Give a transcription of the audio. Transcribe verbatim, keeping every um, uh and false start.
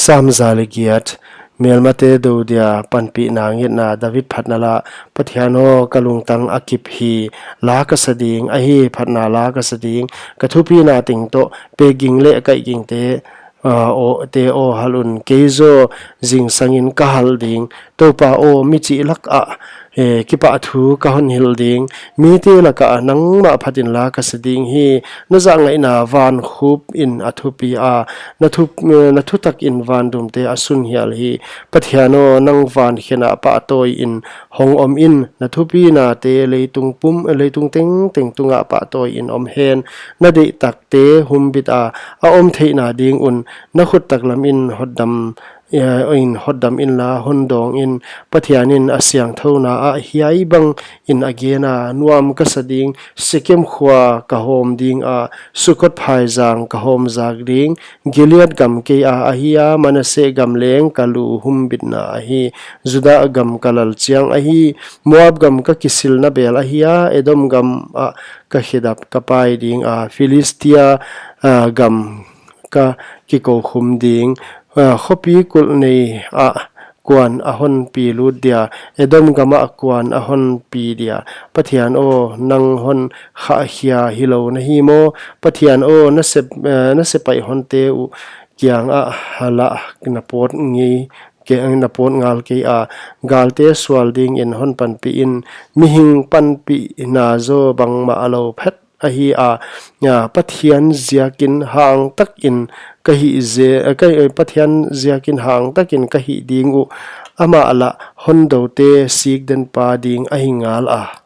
Cham za leh giat. Melmate dou dia panpihna ngetna. David phatna la. Pathian aw, ka lungtang a kip hi, la ka sa ding, ahi, phatna la ka sa ding. Ka thupina teng toh pekging leh kaihgingte, ah, aw, te aw hal un. Kei zaw zingsangin ka hal ding. Toupa aw, mi chih lak ah, eh, kipahthu ka hon hilh ding. Mite lak ah nangmah phatin la ka sa ding hi. Na zahngaihna van khup in a thupi a, na thup-, eh, na thutak in vandumte a sun hial hi. Pathian aw, nang van khen ah pahtawi in hong om in. Na thupinate leitung pum, leitung tengteng tungah pahtawi in om hen. Na deihtakte humbit a, a om theihna ding un. Na khut taklam in hotdam, eh, in hotdam inla, hon dawng in. Pathian in a siangthouna ah hiai bangin a gen a, nuam ka sa ding, Sekem khua ka hawm ding a, Sukot phaizang ka hawm zak ding. Gilead gam kei a ahi a, Manase gam leng ka lu humbitna ahi. Judah gam ka lal chiang ahi, Moab gam ka kisilna bel ahi a, Edom gam ah ka khedap ka pai ding a, Philistia, ah, gam ka kikokhum ding. Ah, khopi kulh nei ah kuan a hon pi lut dia, Edom gam ah kuan a hon pi dia. Pathian aw, nang hon khahkhia hilou na hi maw? Pathian aw, na sep-, eh, na sepaih honte uh kiang ah la na pawt ngei, ke, na pawt ngal kei a. Galte sual dingin hon panpih in. Mihing panpihna zaw bangmah a lou phet ahi a, a, Pathian ziakin hangtakin ka hih ze-, eh, ka, eh, Pathian ziakin hangtakin ka hih ding uh. Amah lah hondoute sik denpa ding ahi ngal a.